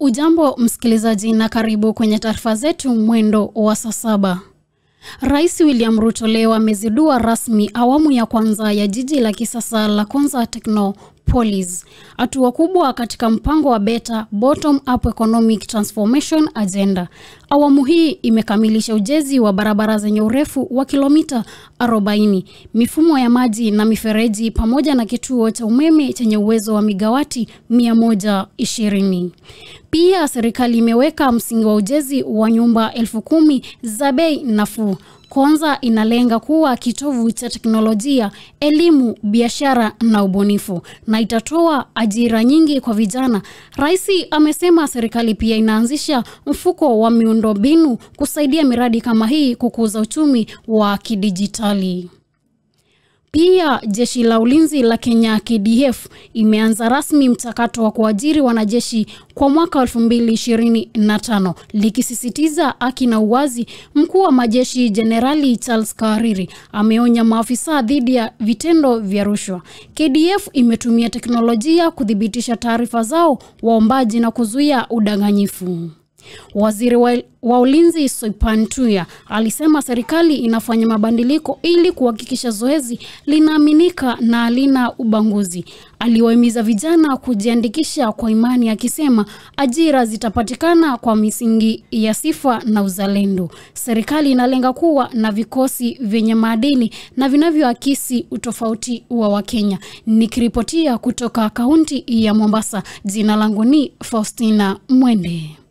Ujambo msikilizaji na karibu kwenye taarifa zetu mwendo wa saa 7. Rais William Ruto leo amezindua rasmi awamu ya kwanza ya jiji la kisasa la Konza Technopolis, hatua kubwa katika mpango wa Beta Bottom Up Economic Transformation Agenda. Awamu hii imekamilisha ujenzi wa barabara zenye urefu wa kilomita 40, mifumo ya maji na mifereji pamoja na kituo cha umeme chenye uwezo wa megawati 120. Pia serikali imeweka msingi wa ujenzi wa nyumba 10,000 za bei nafuu. Konza inalenga kuwa kitovu cha teknolojia, elimu, biashara na ubunifu, na itatoa ajira nyingi kwa vijana. Rais amesema serikali pia inaanzisha mfuko wa miundombinu kusaidia miradi kama hii kukuza uchumi wa kidijitali. Pia jeshi la ulinzi la Kenya KDF imeanza rasmi mchakato wa kuajiri wanajeshi kwa mwaka 2025, likisisitiza haki na uwazi. Mkuu wa majeshi Jenerali Charles Kariri ameonya maafisa dhidi ya vitendo vya rushwa. KDF imetumia teknolojia kudhibitisha taarifa zao waombaji na kuzuia udanganyifu. Waziri wa ulinzi Soipan Tuya alisema serikali inafanya mabadiliko ili kuhakikisha zoezi linaaminika na halina ubaguzi. Aliwahimiza vijana kujiandikisha kwa imani, akisema ajira zitapatikana kwa misingi ya sifa na uzalendo. Serikali inalenga kuwa na vikosi vyenye maadili na vinavyoakisi utofauti wa Wakenya. Nikiripotia kutoka kaunti ya Mombasa, jina langu ni Faustina Mwende.